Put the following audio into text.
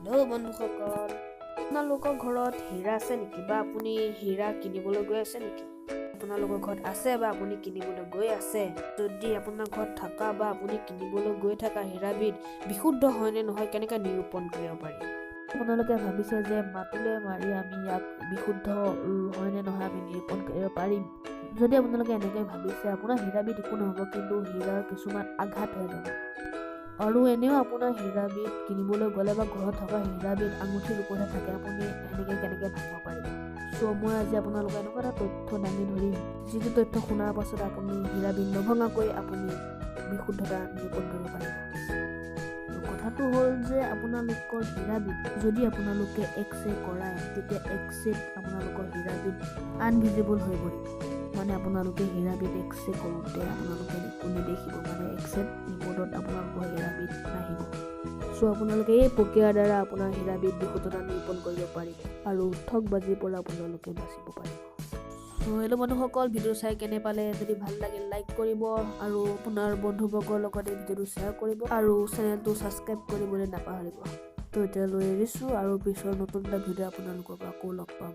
Hello' বন্ধুসকল, আপোনালোকৰ ঘৰত হীৰা আছে নেকি বা আপুনি হীৰা কিনিবলৈ গৈ আছে নেকি? আপোনালোকৰ ঘৰত আছে বা আপুনি কিনিবলৈ গৈ আছে, যদি আপোনাৰ ঘৰত থকা বা আপুনি কিনিবলৈ গৈ থকা হীৰাবিধ বিশুদ্ধ হয় নে নহয় কেনেকৈ নিৰূপণ কৰিব পাৰি? আপোনালোকে ভাবিছে যে মাতুলে মাৰি আমি ইয়াক বিশুদ্ধ হয় নে নহয় আমি নিৰূপণ কৰিব পাৰিম। যদি আপোনালোকে এনেকৈ ভাবিছে, আপোনাৰ হীৰাবিধ একো নহ'ব, কিন্তু হীৰাৰ কিছুমান আঘাত হৈ যাব। আৰু এনেও আপোনাৰ হীৰাবিধ কিনিবলৈ গ'লে বা ঘৰত থকা হীৰাবিধ আঙুঠিৰ ওপৰতহে থাকে, আপুনি সেনেকৈ কেনেকৈ ভাঙিব পাৰিব? চ' মই আজি আপোনালোকক এনেকুৱা এটা তথ্য দাঙি ধৰিম, যিটো তথ্য শুনাৰ পাছত আপুনি হীৰাবিধ নভঙাকৈ আপুনি বিশুদ্ধতা নিৰূপণ কৰিব পাৰিব। কথাটো হ'ল যে আপোনালোকৰ হীৰাবিধ যদি আপোনালোকে এক্স-ৰে কৰায়, তেতিয়া এক্স-ৰেত আপোনালোকৰ হীৰাবিধ আনভিজিবল হৈ পৰিব। মানে আপোনালোকে হীৰাবিধ এক্স-ৰে কৰোঁতে আপোনালোকে একো নেদেখিব, মানে এক্স-ৰে ৰিপৰ্টত আপোনালোকৰ হীৰাবিধ নাহিব। চ' আপোনালোকে এই প্ৰক্ৰিয়াৰ দ্বাৰা আপোনাৰ হীৰাবিধ বিশুদ্ধতা নিৰূপণ কৰিব পাৰিব আৰু ঠগ বাজিৰ পৰা আপোনালোকে বাচিব পাৰিব। চ' হেল্ল' বন্ধুসকল, ভিডিঅ' চাই কেনে পালে? যদি ভাল লাগে লাইক কৰিব আৰু আপোনাৰ বন্ধুবৰ্গৰ লগত এই ভিডিঅ'টো শ্বেয়াৰ কৰিব আৰু চেনেলটো ছাবস্ক্ৰাইব কৰিবলৈ নাপাহৰিব। তো এতিয়ালৈ এৰিছোঁ আৰু পিছৰ নতুন এটা ভিডিঅ' আপোনালোকক আকৌ লগ পাম।